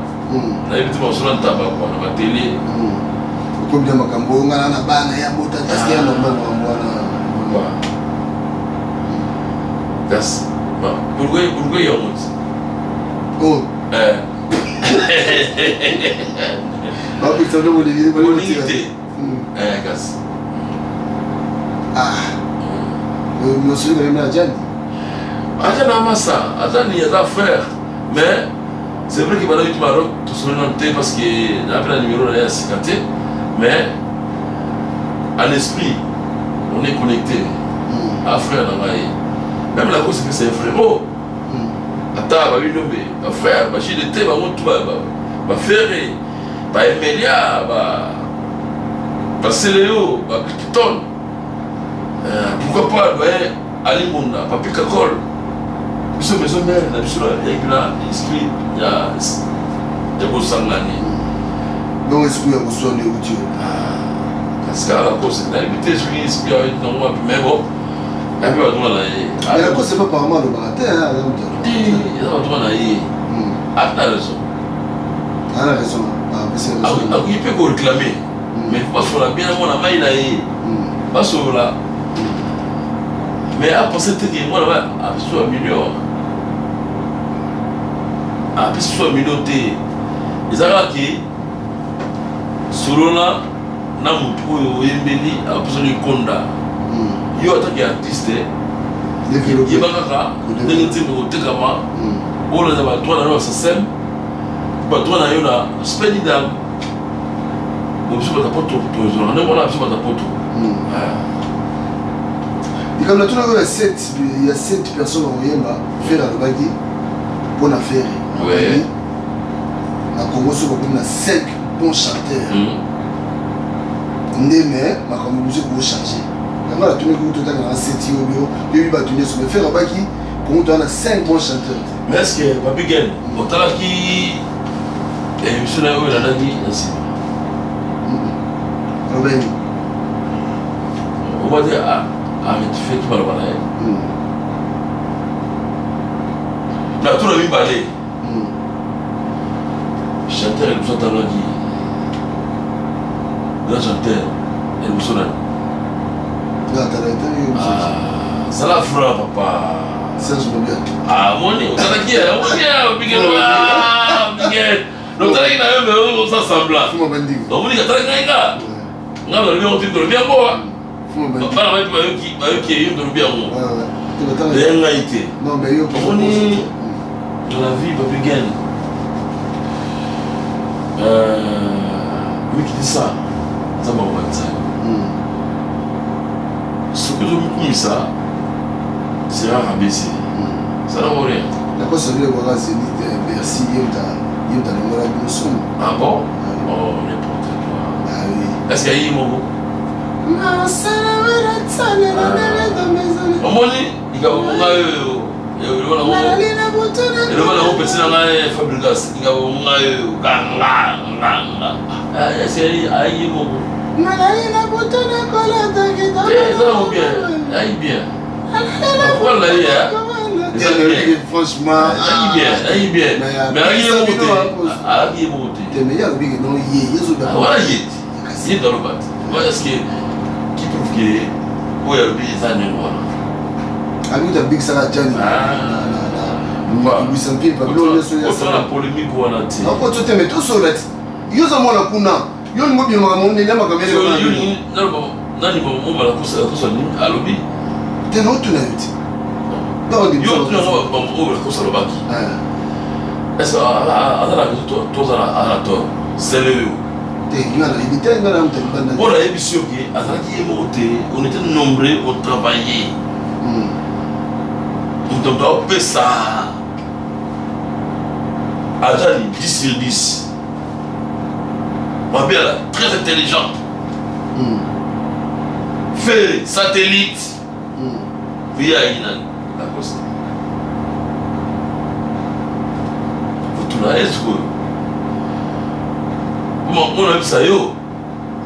nayebi te masolo ya ntaba kua na batele. Okomi na makambo oyo ngana na bana ya bota, est-ce ya normal makambo wana? Kasi pourquoi yango ti? Oh, bapekisa nde bolingi. Bolingi te kasi. Nosoli bayembi na jani. Aza na masa, aza ni aza frère, mais c'est vrai que bana yuti Maroc tosoli nano te parce que nape na numéro na ye ya sika te, mais en esprit on est connecté. A frère na ngai, même la cause mpe c'est un frérot. Ata babinombe bafrère bajide te, bango tu bafere, baemelia, baseleo, bakiton, pourquoi pas doyen Ali Mbonda, Papi Kakol. Biso maison mère na biso yaki na esprit ya bosangani. Donc esprit ya koswana euti? Kasi kaka Lacoste, nayebi te soki esprit ya nango wapi, mais bon, ayebi badroit na ye. Mais Lacoste pa apparemment alobaka te. Te, eza badroit na ye, ata na raison. Ana raison. Akoki mpe koréclame, mais basola bien na mwana mai na ye, basola. Mais apense te ke mwana mai apesi so ya million, apesi so ya million te. Eza kaka ke solola na motu oyo oyembeli, apesa likonda. Yo ataki artiste, yeba kaka ndenge nzembo kotekama, olanda badroit na yo na sasem, badroit na yo na spedidam. Bo biso bato poto tozwaka ndenge wana, biso bato poto. Likambo na tunaki ya sept personnes bakoyemba, Ferre alobaki mpo na Ferre na Congo so bakomi na 5 bons chanteurs nde, mais makambo mosusu ekochange. Yango natunaki kutu otanga na seti oyo yoyebi bato nyonso, mais Ferre alobaki Congo toza na 5 bons chanteurs. Mais est ce que Papi Gen otalaki émission na yo oyo elandaki na nsima? Alobaki. Oba te arectifie maloba na ye. Na tuna mibale. Chanteur ya liboso atangaki. Grand chanteur ya liboso nani? Ah, zala franc papa. Serge Mobia. Ah, moni, otalaki ya, moni ya, Miguel, ah, Miguel. Otalaki na yo mais oza semblant. Fuma bandingo. Omoni atalaki ngai nga. Nga nalobi yango te, nalobi yango wa. Bana bayebi bayoki, bayoki ye nalobi yango. Eya ngai te. Omoni dans la vie Papi Gen. Euh, mikitisa nzambe akobanisa yo. Soki ozomikumisa sera rabaissé. Ça n'a rien. Nakosa bino kwaka Zenith Bercy ye muta ye muta longola bino somo. Ah bon? Oh n'importe quoi. Ah oui. Est-ce qu'il y a moko? Omoni likambo ngai oyo eloba nango pesi na ngai Fabregas likambo ngai oyo kanga nganga est-ce ayi moko? Eza nango bien, ayi bien. Pourquoi na ye franchement ayi bien, ayi bien. Mais ayi ye moko te, ayi ye moko te. Te mais ye alobi ke non ye ye ezoba. Wana ye te, ye taloba te. Est ce que qui prouve que oyo alobi eza ndenge wana? Alobi tabikisaka jani bisa mpili pabilo nyonso osala polémique wana te. Akoto te mais tosolola ti yo oza mwana kuna yo olingi obima makambo nini ya makambo nani mobala kosa nini alobi te na otuna yo te yo otuna oyo balakosa alobaki est ce aza na raison to aza na tort sele yo te nga nayebi te nga na moto libanda mpo nayebisi yo ke azalaki ye moko te on était nombreux on travaillait moto moto aopesa azali 10 sur 10 Mabiala, très intelligent. Fait satellite. Via Inan, la Costa. Kutuna esko. Comment on a vu ça yo?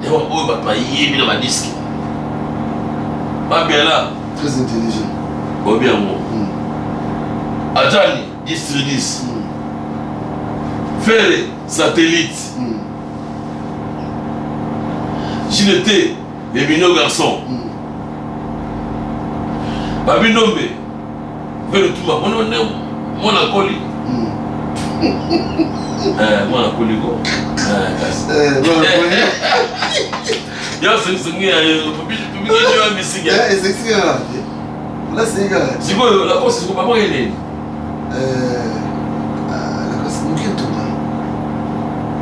Et on oyo bato bayebi na badisque. Mabiala. Très intelligent. Oyebi yango. Adjani, 10 sur 10. Ferre, satellite. JDT, les minots garçons. Babi Ndombe, Velo Tuma, mwana koli. Mwana koli ko. Kasi. Yo songi ya yo, public yo misiki. Eh, c'est ça. Là c'est gars. Sikoyo la course sikoyo papa nini? La course moke tonga.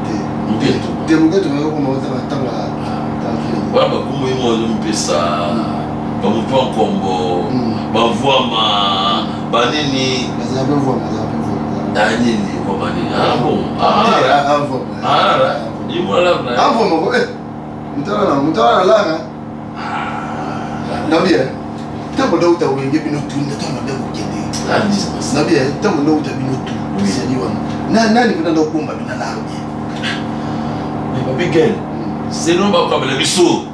Te. Moke tonga. Te moke tonga ko ma tanga tanga. Wana bakombo ye moko azomipesa bamoto ya nkombo bavwama banini Bazala pe vwama, bazala pe vwama. Nini vwama nini? Ah bon. Ah vwama. Ah ye mwana lave na ye. Ah vwama ko eh. Mutala na mutala na lara. Nabi eh. Ntango nauta wenge bino tu ntango nabe kokende. Nabi eh, ntango nauta bino tu. Ezali wana. Na nani kuna ndakobomba bino na lara bien. Mais Papi Gen, selon bakabela biso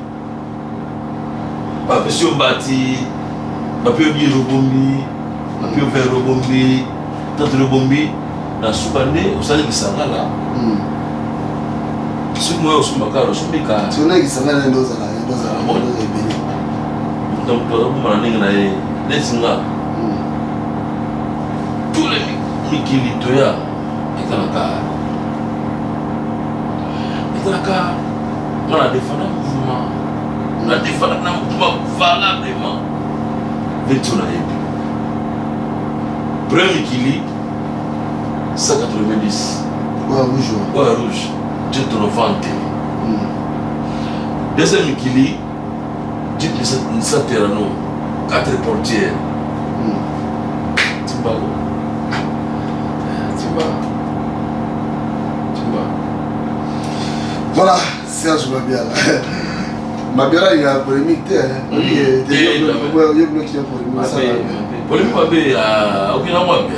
bapesi yo mbati, bape yo biero bombi, bape yo verre bombi, tante bombi, na suka nde osali kisangala. Soki moyo osomba kaka osombi kaka. Soki na kisangala nde ozala nde ozala nde ebele. Moto moto azobomba na ndenge na ye neti nga. Tous les mikili toya etalaka etalaka nga na defanda mouvement na defanda na mouvement valablement veti nayebi premier mikili 190 oyo rouge oyo rouge jeep 90 deuxième mikili jeep Nissan Terrano 4 portières timbako timba timba. Voilà, Serge Mabiala. Mabiala, il y a polémique. Il y a polémique. Polémique mabe okina mwabe.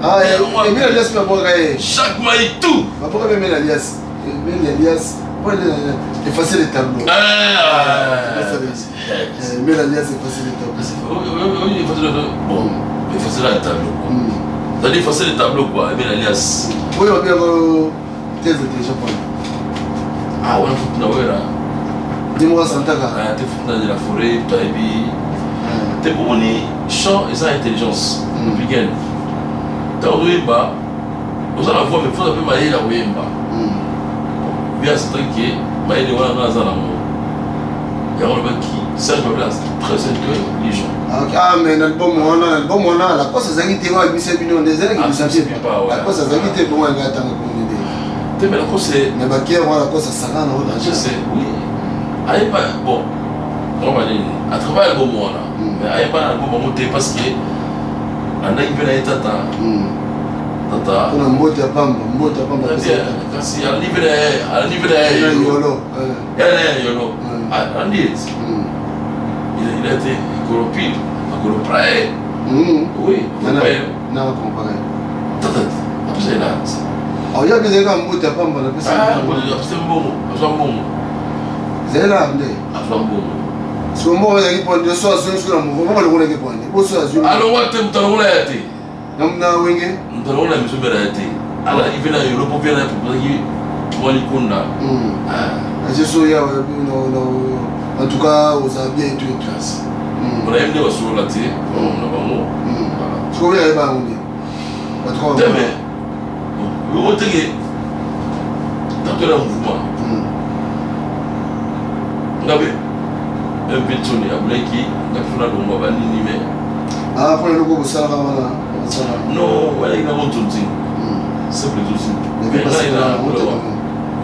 Ah, Emile Elias maboka ye. Chaque maï tout. Maboka Emile Elias. Emile Elias. Effacer les tableaux. Emile Elias effacer les tableaux. Bon, effacer le tableau. C'est-à-dire effacer le tableau quoi, ebe na alias. Oyo babengaka très intelligent pona. Ah wana futu na wera. Nde moko asantaka. Ah te futu na de la forêt, toyebi. Te bomoni chant eza intelligence. Weekend. Ntango ozoyemba oza na voix mais faut mpe mayele ya koyemba. Bien asantaki ke mayele wana nga aza nango. Yango alobaki Serge Babila très intelligent. Ah mais na album wana, na album wana Lacoste azalaki te oyo abimisa bino nde ezalaki bisantie. Lacoste azalaki te bongo yanga atanga komone nde. Te mais Lacoste mais bakier wana Lacoste asaka na oyo. Je sais, oui. Ayeba bon. Vraiment nini à travers album wana. Mais ayeba na album yango te parce que andaki mpe na ye tata. Tata. Mpona mbote ya pamba, mbote ya pamba. Kasi alandi mpe na ye, alandi mpe na ye. Yolo. Ya na ye yolo. Alandi ye. Il a été corrompu, corrompu. Oui, na comparer. Tata, apesa ye na. Oh, ya bizali kaka mbote ya pamba na pesa. Ah, mbote apesa mbongo, azwa mbongo. Ezali na nde. Azwa mbongo. Siko mbongo ezalaki mpo nde so azwi soki na mouvement mbongo alongolaki mpo nde boso azwi. Alongwa te, moto alongola ya te. Na wenge. Moto alongola miso mbela ya te. Ala ive na yolo mpo mpe na proposaki mwa likonda. Aje so ya en tout cas oza bien et tout et tout. Mpona ye nde basolola te na bango. Siko oyo ayeba yango nde. Bato te mais yoko teke tanto na mouvement. Nga mpe mpe Tsoni abulaki nga mpe fona longwa banini mais. Ah mpona eloko bosalaka wana basala. Non, wana nango nzonzi. Simple nzonzi. Mais ngai na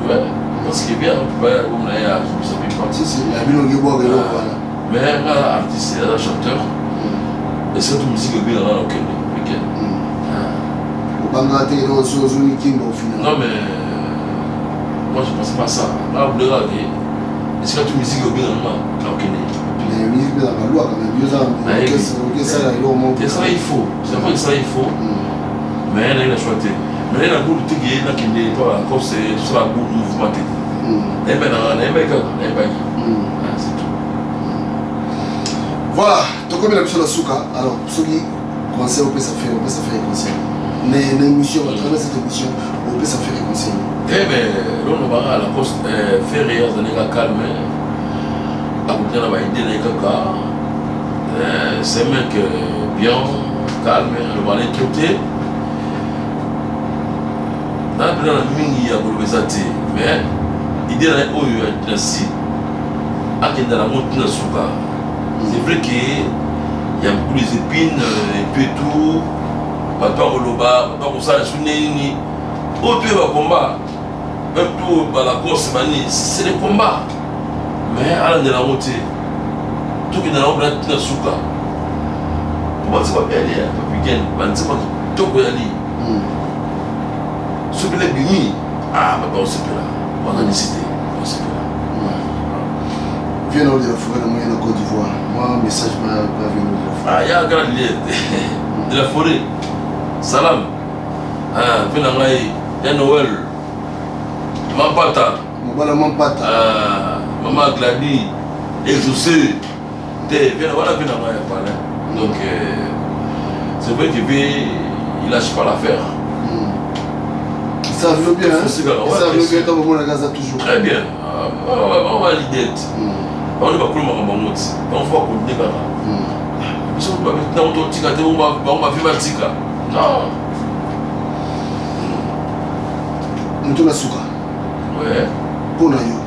Ouais, parce que bien on a ya ça fait pas. Si si, ya bino ngi bwaka eloko wana. Mais nga artiste aza chanteur. Et surtout musique ebina nga na okende weekend. Obangaka te eloko so ozongi kimba au final. Non mais moi je pense pas ça. Nga buleka ke esika tu musique obina nga na okende. Mais musique mpe ezalaka loi quand même. Yo oza okesala eloko moko. C'est ça il faut. C'est vrai que ça il faut. Mais naye na choix te. Mais naye na bulu te ke nakende to Lacoste tosala mouvement te. Nayeba nayebaki kaka nayebaki. C'est tout. Voilà, tokomi na biso na suka. Alors soki conseil opesa Ferre, opesa Ferre conseil. Na émission, à travers cette émission, opesa Ferre conseil. Te mais lono baka Lacoste Ferre azali kaka calme. Akutana na ba idée na ye kaka. C'est un mec bien calme, aloba na ye trop te. Na mpena na mingi ya koloba eza te mais idée na ye oyo ya dynastie akenda nango ntina suka. C'est vrai que y a beaucoup des épines et puis tout bato bakoloba, bato bakosala su nini oyo mpe bakomba même tout balacoste bani, c'est des combats mais alandela yango te, tokenda nango mpena ntina suka po banzemba mpe yali weekend banzemba kitoko yali soki na bimi ah bato bakosepela, bakanisi te bakosepela. Viens de la forêt, na Côte d'Ivoire. Moi, message pas venu de la forêt. Ah, ya grand lien de la forêt. Salam. Ah, viens na ngai, ya Noël. Mampata. Mobala Mampata. Ah, Maman Gladys, Exaucé. Te, viens voilà, viens na ngai ya palais. Donc, c'est vrai que il lâche pas l'affaire. Ça veut bien, hein? Ça veut bien, tant que moi, toujours. Très bien. On va l'idée. On va bakolo makambo yango ti donc fo akonde kaka biso ntango totika te bango bavi batika non. Moto na suka mpo na yo,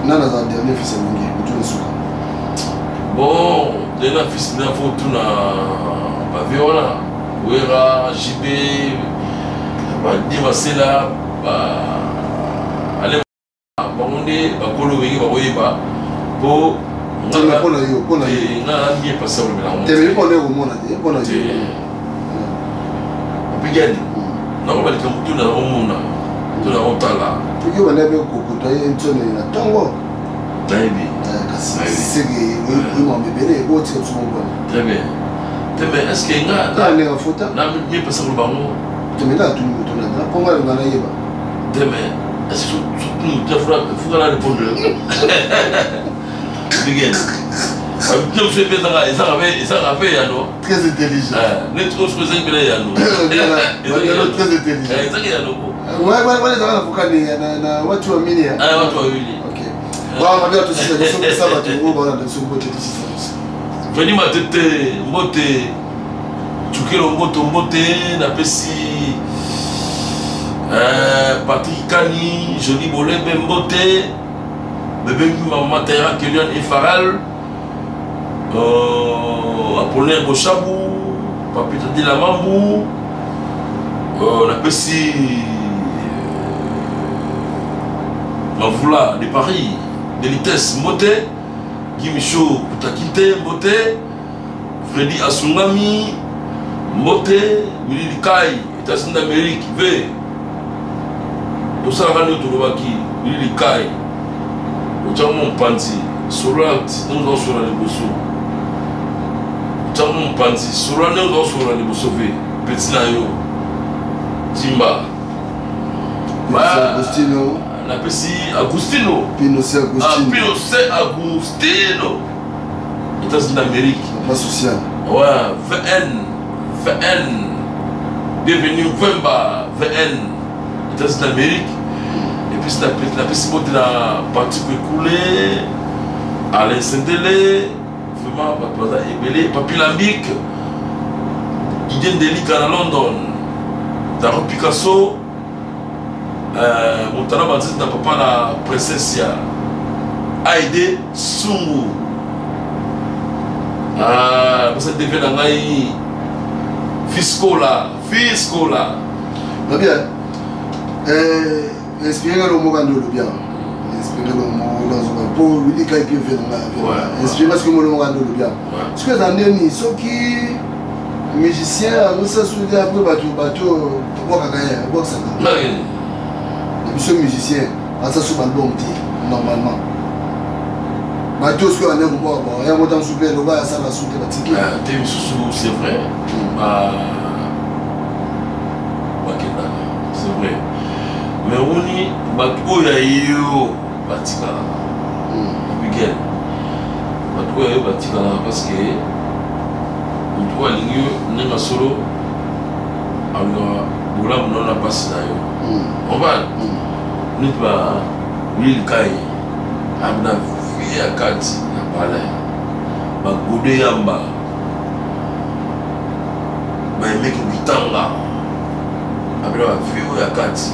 nani aza dernier fils ya Wenge, moto na suka? Bon, dernier fils na fo tuna bavie wana Wera, JB, badi Masela, ale bango nde bakolo Wenge bakoyeba mpo mpona yo, mpona yo. Nga na bien passé olobela yango. Te, mpona yo komona te, mpona yo. Opigani nango balikambo tu na omona to na otala. Soki obanda mpe kokuta ye ntione na ntongo. Nayebi. Kasi seke oyeba ebele ebotika biso moko. Très bien te, mais est ce que nga tala ndenge afuta na mieux passé koloba yango? Te, mais nga atuni moto nanga mpo nga alinga nayeba. Te, mais est ce que surtout moto fuka na répondre? Bigene Biso mpe ezaka mpe yano. Très intelligent. Neti oyo soki ezangi mpena yano. Très intelligent. Ezaki yano ko. Wana ezaka na vokali na watu wa mini. Watu wawili. Ok. Bon, mabia tosisa biso pesa bato oyo balanda biso mbote tosisa biso. Veni Matete mbote Tukelo mboto mbote napesi Patrick Kani Jolie Bolembe mbote Bebe Mama Taira Kelian et Faral Apollinaire Boshabu Papita Dila Mambu napesi Mavula de Paris Delites mbote Guy Michaud Kutakinte mbote Freddy Asungami mbote Willy Likai États-Unis d'Amérique v tosalaka nde tolobaki Willy Likai otyaka mwa mopanzi solola ndenge oza kosolola liboso otyaka mwa mopanzi solola ndenge oza kosolola liboso ve peti na yo timba Agustino napesi Agustino Pinochet Agustino Pinochet Agustino États-Unis d'Amérique. Papa social. Ouais, VN. VN. Bienvenue Vemba, VN. États-Unis d'Amérique. Et puis la possibilité de la partie écoulée, Alain Sendele, vraiment, Papa Ebele, Papi Lambic, Didier Delika à London, Daro Picasso, Montana Banziti na papa na princesse ya Aide Sungu. Napesa DV na ngai Fiscola, Fiscola. Babia, inspiré nga lomoka nde olobi awa. Inspiré lomo nazoka po Willy Kai mpe ve na ngai. Inspiré nga soki molomoka nde olobi awa. Soki eza ndeni soki musicien azosa soki apres bato bato babwakaka ye abwakisaka na biso musicien aza so baalbum te normalement bato oyo soki bande kobwaka bango yango ntango mosusu mpe eloba asala su te batiki te misusu c'est vrai bakendaka c'est vrai mais omoni bato oyo ya yo batikalaka Miguel bato oyo ya yo batikalaka parce que moto oyo alingi yo ndenge ya solo alingaka bolamu na yo na mpasi na yo comprendre neti ba Willy Kai abina vie ya kati na palais bagode yamba baemeki bitanga abina bavie oyo ya kati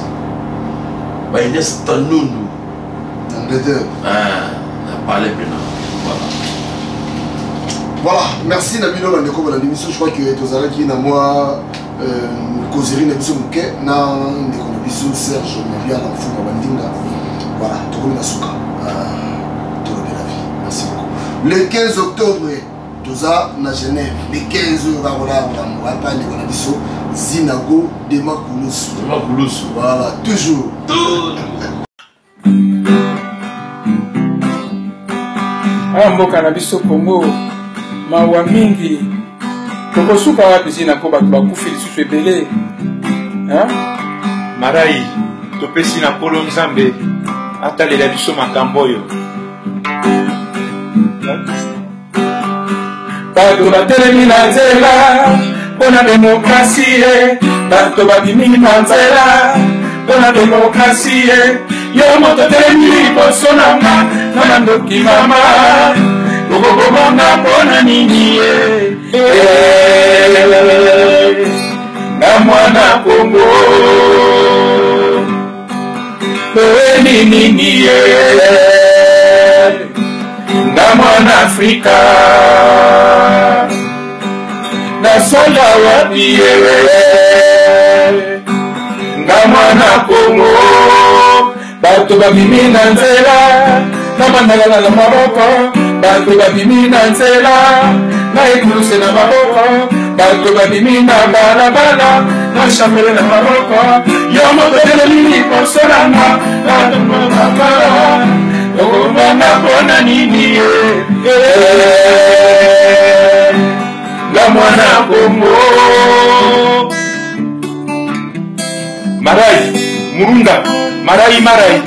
ba Ines Tanundu Angleterre na palais pena voilà. Voilà, merci na bino bandeko balandi biso. Je crois que tozalaki na mwa causerie na biso moke na ndeko na biso Serge Mabiala Mfuma Bandinga. Voilà, tokomi na suka. Tolobela vie. Merci beaucoup. Le 15 octobre toza na Genève. Le 15 oyo bakola kolambo apa ndeko na biso Zinago Dema Kulusu. Dema Kulusu. Voilà, toujours. Toujours. Awa mboka na biso Congo mawa mingi tokosuka wapi zina ko bato bakufi lisusu ebele hein? Marai topesi na Nkolo Nzambe atalela biso makambo oyo. Bato batelemi na nzela mpo na demokrasie, bato babimi na nzela mpo na demokrasie. Yo moto telemi liboso na nga na mandoki mama, okobomanga mpo na nini ye? Na mwana Kongo toyeli nini ye? Na mwana Afrika nasala wapi ye? Nga mwana Kongo bato babimi na nzela na mandalala na maboko, bato babimi na nzela na ekuluse na maboko, bato babimi na balabala na chapele na maboko. Yo moto telemi liboso na nga na bakala okobanga mpona nini ye? Nga mwana Kongo. Marai Murunda Marai Marai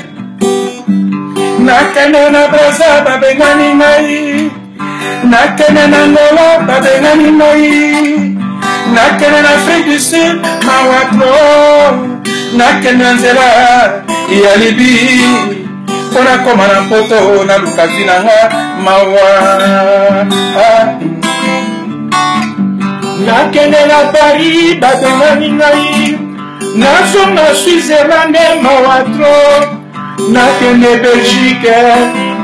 nakende na Braza babengani ngai Nakende na Angola, babengani ngai. Nakende na Afrique du Sud, mawa trop. Nakende na nzela ya Libye mpo nakoma na Mpoto, naluka vi na nga, mawa. Nakende na Paris, babengani ngai. Nazonga Switzerland, mawa trop. Nakende Belgique,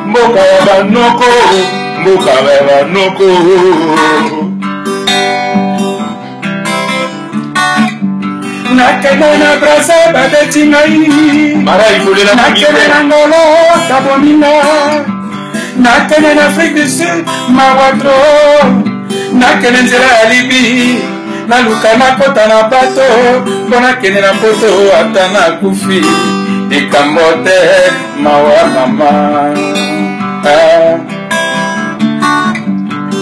mboka ya banoko, mboka ya banoko. Nakende na Braza, babeti ngai. Nakende na Ngolo, babomi nga. Nakende na Afrique du Sud, mawa trop. Nakende nzela ya Libye, naluka nakota na bato mpo nakende na Mpoto, ata nakufi likambo te, mawa mama. Ah.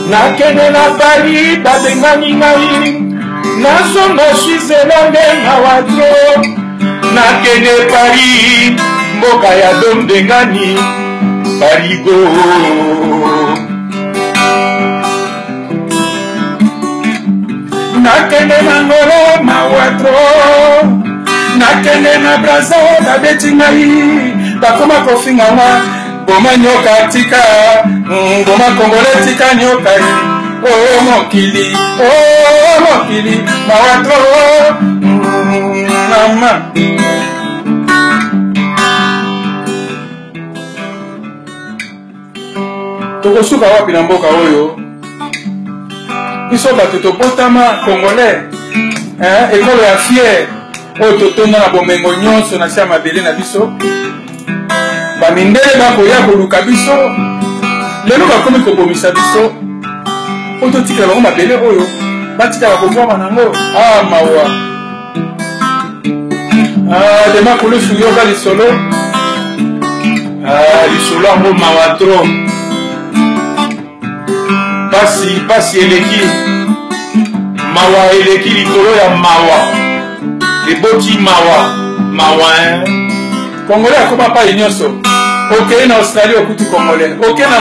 Nakende na Paris, babengani ngai. Nazonga Switzerland, mawa trop. Nakende Paris, mboka ya dombengani Parigo. Nakende na Ngolo, mawa trop. Nakende na Braza, babeti ngai, bakoma kofinga nga. Boma nyoka tika, boma Kongole tika nyoka. O mokili, o mokili, mawa trop, mama. Tokosuka wapi na mboka oyo? Biso bato tobotama Congolais, ekolo ya fier oyo totonda na bomengo nyonso na se ya mabele na biso. Bamindele bakoya koluka biso, lelo bakomi kobomisa biso po totikela bango mabele oyo batikala kovwama nango. Ah, mawa. Ah, Dema Kulusu, yoka lisolo. Ah, lisolo yango mawa trop. Pasi, pasi eleki, mawa eleki likolo ya mawa, eboti mawa, mawa, hein. Congolais akoma pai nyonso. Okei na Australie, okuti Congolais. Okei na